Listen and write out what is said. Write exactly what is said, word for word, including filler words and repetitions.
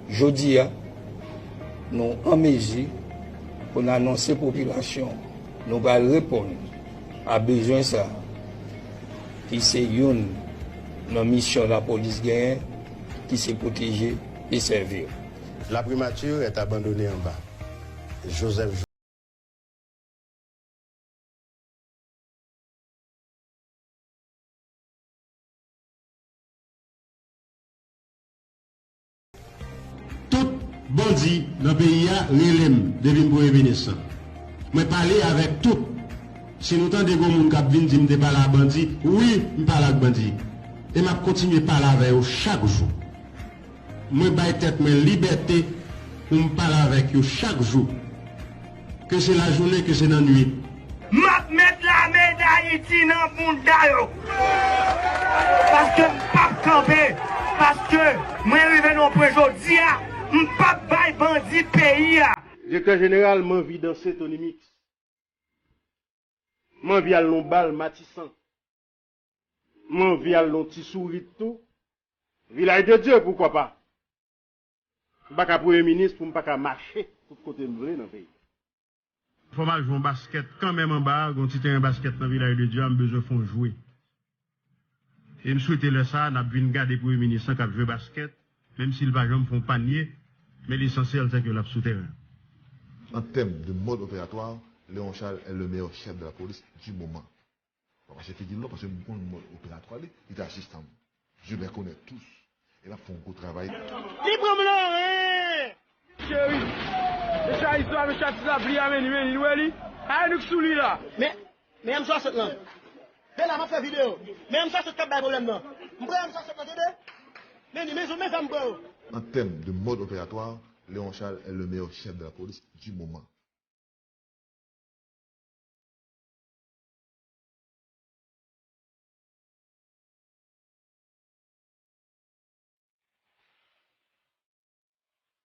Jodi a, nou an mezi pou n anonse popilasyon nou pral reponn a bezwen sa a, ki se youn nan misyon lapolis genyen, ki se pwoteje e sèvi. La primature est abandonnée en bas. Joseph Tout bandi nan peyi a rele m depi m premye minis lan. Mwen pale avèk tout. Si nou tande gon moun k ap vin di m te pale ak bandi, wi, m pale ak bandi. E m ap kontinye pale avè yo chak jou. Mwen bay tèt mwen libète pou m pale avèk yo chak jou. Ke se lajounen, ke se nan nuit. M ap met lame Dayiti nan bounda yo. Paske m p ap kanpe. Paske mwen rive nan pwen jodi a, m p ap bay bandi peyi a. Direktè jeneral, m anvi danse Tony Mix. M anvi al nan bal Matisan. M anvi al nan Ti Sourit tou. Vilaj de Dye, poukwa pa? M pa ka premye minis pou m pa ka mache tout kote m vle nan peyi. Fò m al jwe yon baskèt kanmenm anba a, gen yon ti teren baskèt nan Vilaj de Dye a, m bezwen fè yon jwe. E m swete lè sa a, n ap vin gade premye minis lan k ap jwe baskèt, menm si l pa janm fè yon panye, men lesansyèl se ke l ap sou teren. En termes de mode opératoire, Léon Charles est le meilleur chef de la police du moment. Pa mache figi l non, paske m konn mòd operatwa li, li te asistan m. Je les connais tous. E l ap fè yon gwo travay. Li pran m nan ren! Cheri, mesye Ayiti la, mesye atis la, pli a men li, men li, nou wè li? A, nou k sou li la. Men, men M swasant lan. Bela, m ap fè videyo. Men M swasant k ap bay pwoblèm nan. M pran M swasant lan, tande? Men li, men zam, men zam m pran yo. En termes de mode opératoire, Léon Charles est le meilleur chef de la police du moment.